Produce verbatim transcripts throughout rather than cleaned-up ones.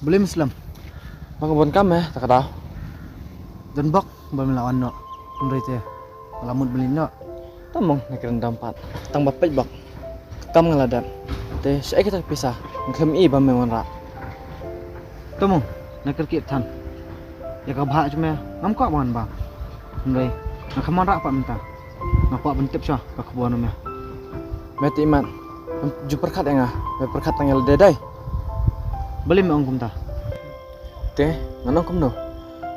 Blim slem. Bang bun kam eh, tak ada. Don bok, bang la wan no. Hynrei te, la mut blim no. Tamong na kren dam pat. Tang ba peit bok. Kam nga la dep. Te, sha kita pisa. Ngklem i ba me wan ra. Tamong, na kyrkieh than. Ïa ka bha jong me, ngam kwah ban ba. Hynrei, nga kham wanrah pat mynta. Nga kwah ban tip sha ka khubor me. Me te imat, ju pyrkhat ïa nga, me pyrkhat tang ïa lade dei. Balei me ong kumta? Te, ngan ong kumno?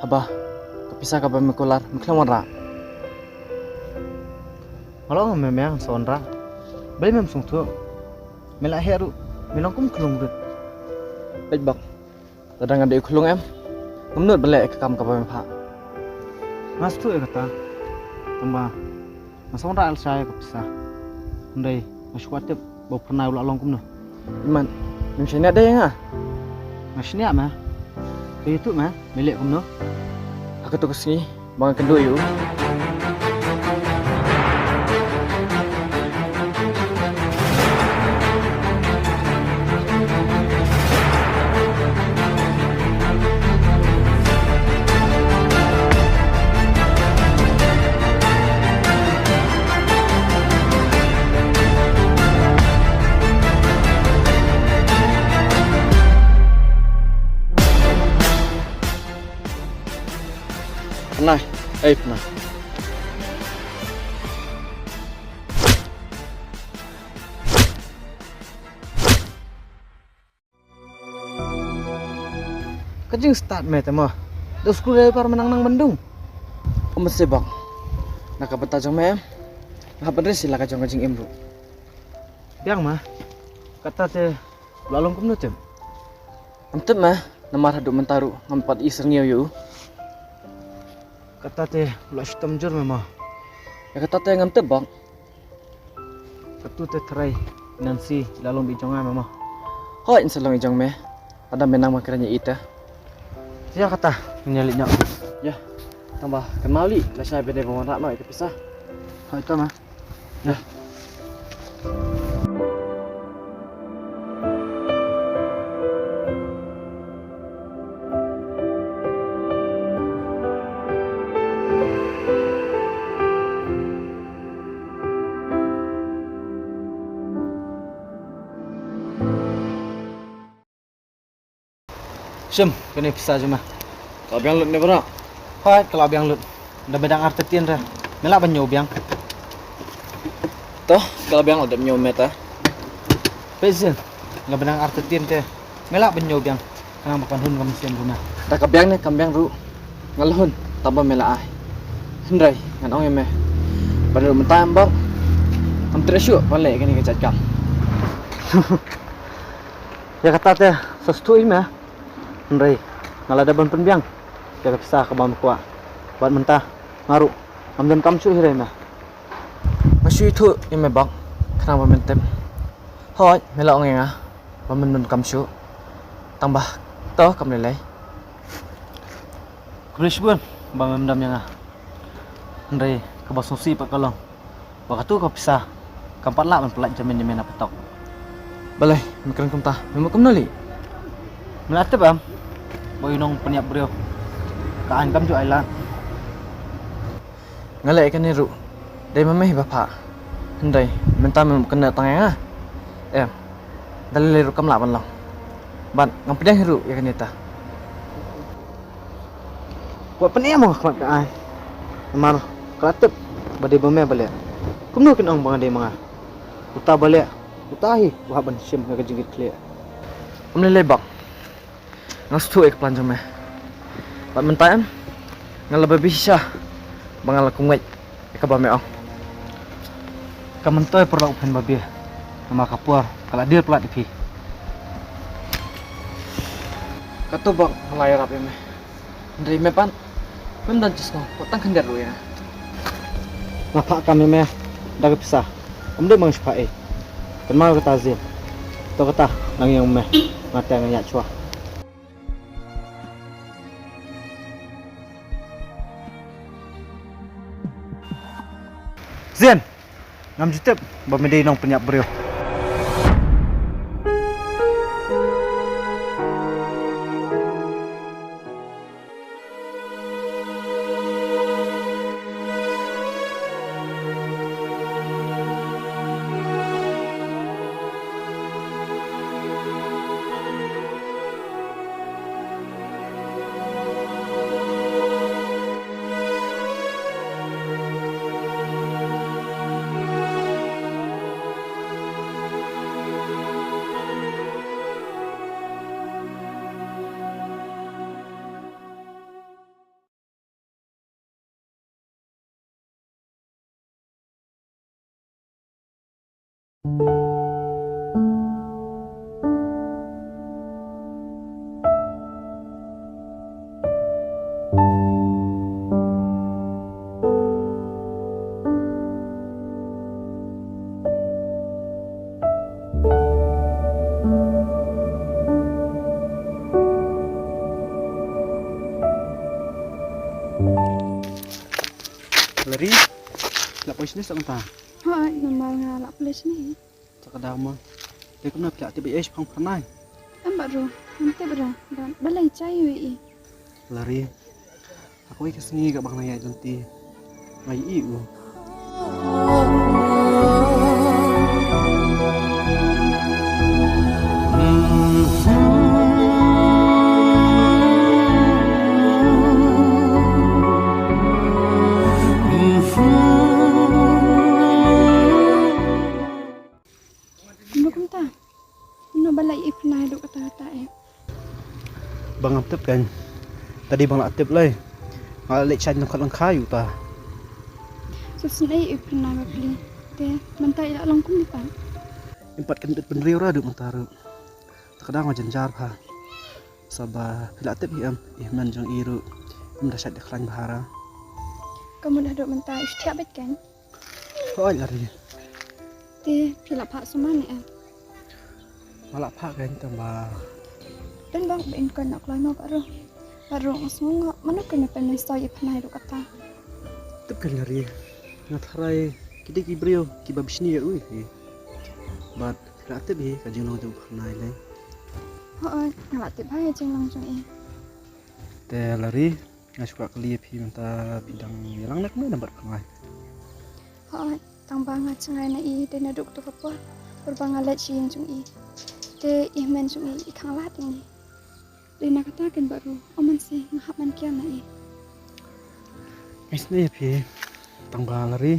Haba, ka pisa kaba me kular, me khlem wanrah. Nga la ong me me ngan sa wanrah. Balei mem sngewthuh? Me la heh ruh, me long kum khunlung ruh. Peit bok. Lada nga dei u khunlung em, ngam nud ban leh ïa ka kam kaba me phah. Nga sngewthuh ïa kata. Tangba nga sngewthuh lashai ïa ka pisa. Hynrei nga shu kwah tip ba u Phyrnai u la long kumno. Imat, mem shaniah dei ïa nga? Nga shaniah me. Te ïathuh me, me leh kumno? Ha kato ka sngi ba nga kynduh ïa u. Phyrnai, ei Phyrnai. Ka jingstad me te mo. Da skul re par menang nang mendung. Ym se bok. Na ka bynta jong me em. Nga hap ban ri sila ka jong ka jingim ruh. Biang ma. Kata te la long kumno te? Ngam tip me, namar haduh mynta ruh ngam pat i syrngiew ïa u. Kata te la shitom jur me mo. Ïa kata te ngam tip bok. Katu te trai Nancy la long beit jong nga me mo. Hooid, yn sa long i jong me. Lada me nang ma kren ïa ita. Ïa kata, ngin ïa leit noh. Ïa. Tang ba kynmaw lei, lashai ba dei ba wanrah noh ïa ka pisa. Hooid to ma. Ïa. Shim, kane pisa jong me. Ka la biang lut ne baroh? Hooid, ka la biang lut. Da me dang artatien re. Me lah ban ñiew biang. To, ka la biang la dep ñiew me ta. Peit sien, la me dang artatien te. Me lah ban ñiew biang. Khnang ba kan hun ka mynsiem jong me. Da ka biang ne kam biang ruh. Nga la hun, tang ba me la ai. Hynrei, ngan ong ïa me. Ban ruh mynta em bok. Ngam treh shuh ban leh kane ka jait kam. Ïa kata te, sa sngewthuh ïa me. Hynrei, nga la dep ban pynbiang ïa ka pisa kaba me kwah. Bad mynta, nga ruh, ngam donkam shuh hi re me. Nga shu ïathuh ïa me bok, khnang ba men tip. Hooid, me la ong ïa nga ba men donkam shuh. Tang ba, to kam lei lei. Khublei shibun ba mem dam ïa nga. Hynrei kaba sngewsih pat ka long ba katu ka pisa kam pat lah ban pyllait jamin ïa me na patok. Balei me kren kumta? Me mut kumno lei? Me la tip em ba u nongpynïap briew ka aiñ kam ju ailad. Nga leh ïa kane ruh dei ma me hi ba phah. Hynrei mynta me mut kane tang ïa nga. Em. Da lei lei ruh kam lah ban long. Bad ngam pdiang hi ruh ïa kane ta. Wat pynïap mo ha khmat ka aiñ. Namar ka la tip ba dei ba me ba leh. Kumno kin ong ba nga dei ma nga? Uta ba leh, uta hi u hap ban shim ïa ka jingkitkhlieh. Ym lei lei bok. Nga sngewthuh ïa ka plan jong me. Bad mynta em, nga la babe shisha ba nga la kum ngeit ïa kaba me ong. Ka myntoi paralok u pynbabe, namar ka por ka la dier palat ïa phi. Kato bok nga la ïarap ïa me. Hynrei me pat mem don jingsngew, wat tang khyndiat ruh ïa nga. Nga phah kam ïa me da ka pisa. Ym dei ma nga shu phah ei. Kynmaw kata Zin. To kata, nang ïeng me. Nga te ngan ïaid shuwa. Zin! Ngam ju tip ba me dei nongpynïap briew. Lari, la poi shane sa mynta? Hooid, namar nga la poi shane. Sa ka daw mo. Te kumno phi la tip ei shaphang phyrnai? Em bad ruh, ngam tip re, bad balei jia ïa i? Lari, ha kawei ka sngi kaba nga la ïaid lynti, nga ïohi u. Kumno kumta? Kumno ba la ïohi phyrnai haduh katta katta eh? Ba ngam tip kein. Tadi ba nga la tip lei, nga la leit shait lyngkot lyngkhai ïa uta. Shisien ïohi phyrnai bapli. Te mynta i la long kumno pat? Im pat kyndit bynriew re haduh mynta ruh. Te ka daw nga jynjar bha. Sa ba phi la tip hi em, i hynmen jong i ruh im da shait da khlaiñ bha re. Ka mut haduh mynta i shu thiah beit kein. Hooid Lari. Te phi la phah sumar ne em? Nga la phah kein tang ba don bok ba in koit noh kloi mo bad ruh. Bad ruh nga sngew ngop mano kein ba pynmynsaw ïa i phyrnai ruh katta. Tip kein Lari, nga tharai ki dei ki briew kiba bishni ïa u hi. Bad phi la tip hi ka jinglong jong u phyrnai lei. Hooid, nga la tip bha ïa ka jinglong jong i. Te Lari, nga shu kwah kylli ïa phi mynta phi dang ïalang ne kumne bad phyrnai? Hooid, tang ba nga jngai na i dei naduh kato ka por, por ba nga leit sha ïing jong i. Te i hynmen jong i i khanglad ïa ngi. Dei na kata kein bad ruh, ym mynsiem nga hap ban kiar na i. Nga isynei ïa phi, tang ba Lari,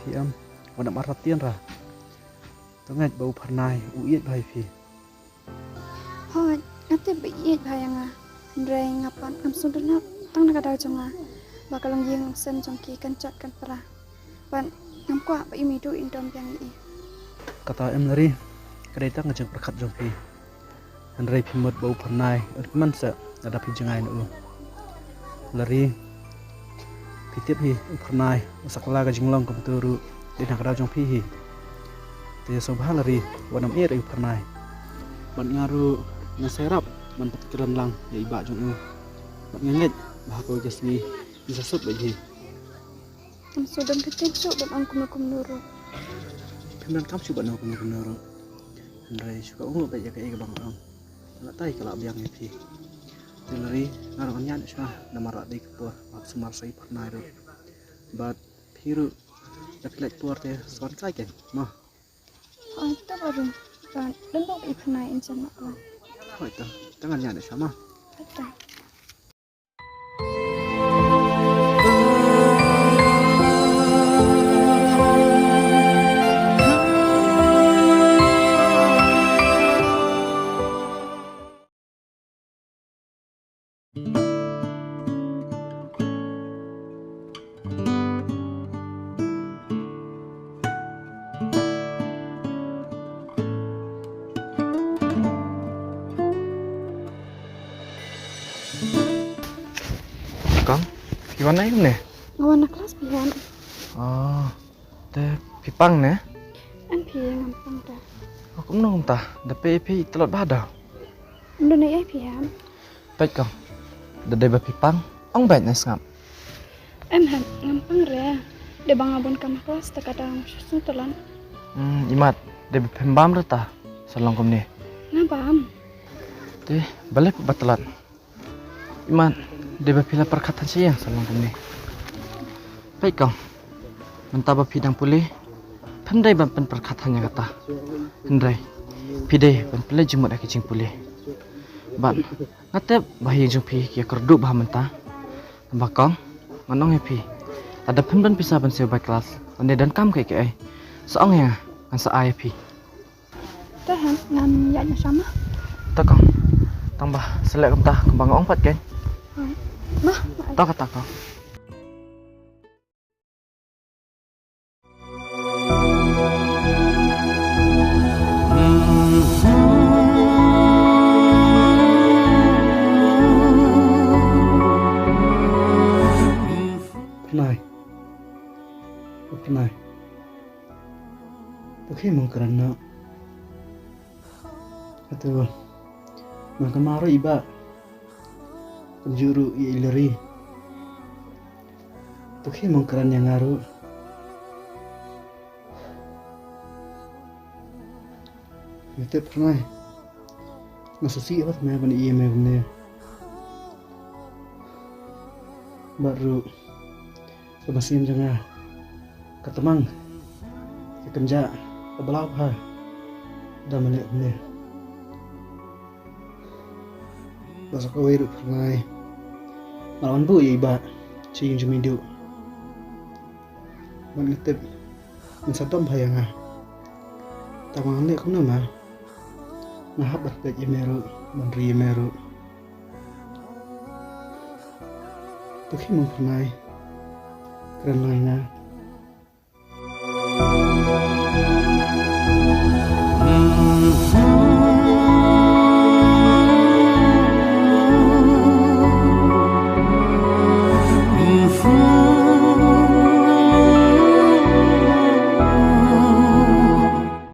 phi em, wat nym artatien re. To ngeit ba u phyrnai u ïeit bha ïa phi. Hooid, nga tip ba i ïeit bha ïa nga. Hynrei nga pat ngam sngewdonhok tang na ka daw jong nga ba ka longïing longsem jong ki kan jot kan pra. Bad ngam kwah ba i mih duh in don biang ïa i. Kata em Lari, ka dei tang ka jingpyrkhat jong phi. Hynrei phi mut ba u phyrnai un kmen seh lada phi jngai na u. Lari, phi tip hi u phyrnai u sa kylla ka jinglong kumta ruh dei na ka daw jong phi hi. Te sngewbha Lari, wat nym ïeit ïa u phyrnai. Bad nga ruh nga sa ïarap ban pynkren lang ïa i bah jong u. Bad nga ngeit ba ha kawei ka sngi i sa suk beit hi. Ngam sngewdon ka ktien shuh ban ong kumno kumno ruh. Phim donkam shuh ban ong kumno kumno ruh. Hynrei shu ka ong beit ïa kaei kaba nga ong. Lada tai ka lah biang ïa phi. Te Lari, nga ruh ngan ïaid noh shuwa namar la dei ka por ba hap sumar sa i phyrnai ruh. Bad phi ruh, lada phi lait por te sa wan kai kein mo. Hooid, to bad ruh. Bad don bok i phyrnai in jan noh lang. Hooid to, to ngan ïaid noh shuwa mo. Hooid to. Kong, phi wan na ïing ne? Nga wan na klas phi hap. Oh, te phi pang ne? Em phi, ngam pang te. Oh, kumno kumta? Da peit ïa phi tlot bha da. Ym don ei ei phi hap. Peit kong. Da dei ba phi pang, ong beit ne sngap. Em hap, ngam pang re. Dei ba nga bun kam ha klas te ka daw nga shu sngewtynnat. Hmm, imat, dei ba phim bam re ta, sa long kumne. Nga bam. Te, balei ba tlot. Imat, dei ba phi la pyrkhat than sha ïing sa long kumne. Peit kong. Mynta ba phi dang pule, phim dei ban pynpyrkhat than ïa kata. Hynrei phi dei ban pynleit jingmut ha ki jingpule. Bad nga tip ba ha ïing jong phi ki ïakyrduh bha mynta. Ba kong, ngan ong ïa phi, lada phim don pisa ban siew bai klas, lane donkam kaei kaei, sa ong ïa nga, ngan sa ai ïa phi. Te hap, ngan ïaid noh sha ma. To kong. Tang ba sa leh kumta kumba nga ong pat kein. Ma, ma. To kata kong. Phyrnai. Phyrnai. To khie mo kren noh. Hato, man kynmaw ruh i Bah. Kumjuh ruh i Larry. To khie mo kren ïa nga ruh. Nga tip Phyrnai, nga sngewsih bha me ban ïohi ïa me kumne. Bad ruh ka mynsiem jong nga ka tmang, ka kynjah, ka blah bha da me leh kumne. Bad sa kawei ruh Phyrnai, nga la wan buh ïa i Bah sha ïing jong me duh. Bad nga tip men sa dom bha ïa nga. Tang ba ngan leh kumno ma, nga hap ban peit ïa me ruh, ban ri ïa me ruh. To khie mo Phyrnai, kren lang ïa nga.